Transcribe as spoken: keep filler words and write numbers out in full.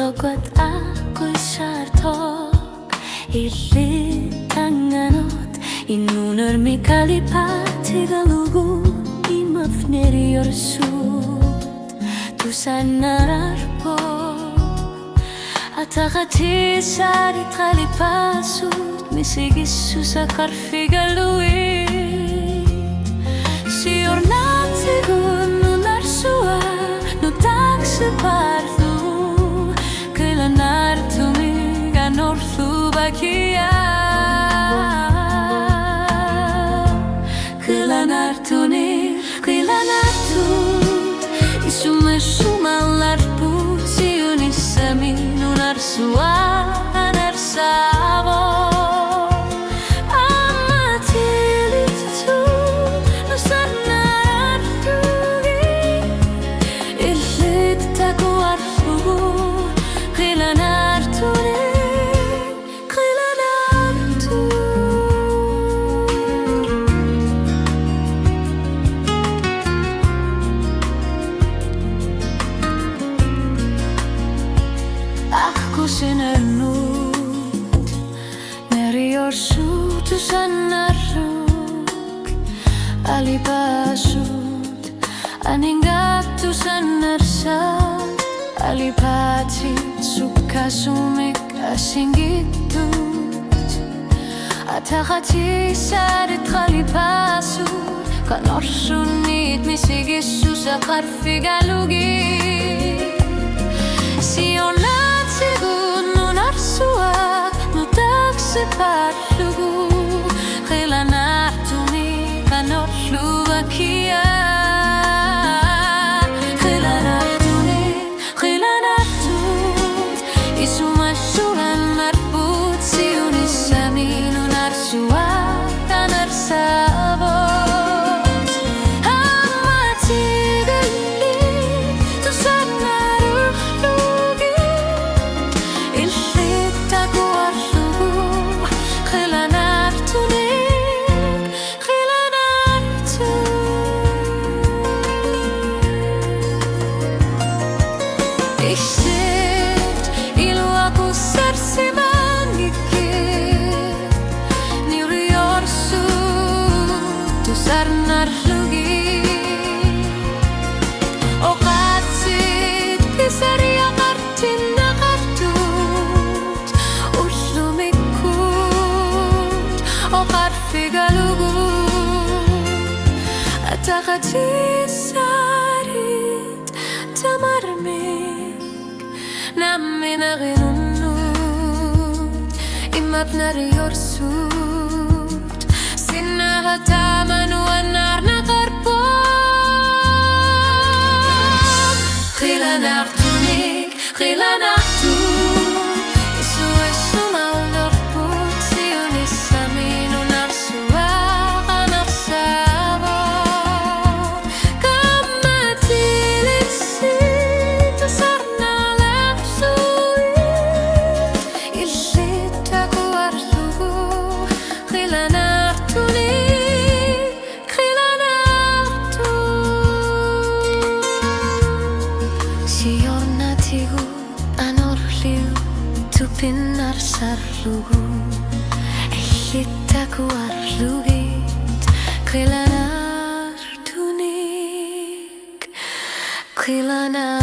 Ukat aqqusaartoq illit anganut, inuunermi qalipaatigalugu imap neriorsuut tusarnarpoq. Ataqatigiissaarit qalipaasut misigissuseqarfigalugit. Siornatigut nunarsuaq nutaaqsiparlugu, qilanaartumik anorluvakiaq. Qilanaartunik, qilanaartut, isumassumalarput siunissami nunarsuaq anarsaavoq. Ammattilittut tusarnaarlugit, illit takuarlugu, qilanaartunik, qilanaartut. Aqqusinernut neriorsuut tusarnarlugit, alipaasut aningaat tusarnarsat, alipaatit sukkasuumik asinngitsut. Ataqatigiissaarit qalipaasut qanorluunniit misigissuseqarfigalugit. Siornatigut nunarsuaq nutaaqsiparlugu, qilanaartumik anorluvakiaq. Qilanaartunik, qilanaartut, isumassumalarput siunissami nunarsuaq anarsaavoq. Ammattilittut tusarnaarlugit, illit takuarlugu, qilanaartunik, qilanaartut. Illit iluaqutsersimanngikkuit neriorsuut tusarnarlugit. Oqaatsit pisariaqartinnaqartut ullumikkut oqarfigalugu: Ataqatigiissaarit tamarmik namminerinunnut imap neriorsuut sinnaha taama nuannaarneqarpoq. Qilanaartunik, qilanaartut, isumassumalarput siunissami nunarsuaq anarsaavoq. Ammattilittut tusarnaarlugit, illit takuarlugu, qilanaartunik, qilanaartut. Siornatigut anorliup tupinnarsarlugu, illit takuarlugit, qilanaartunik, qilanaartut.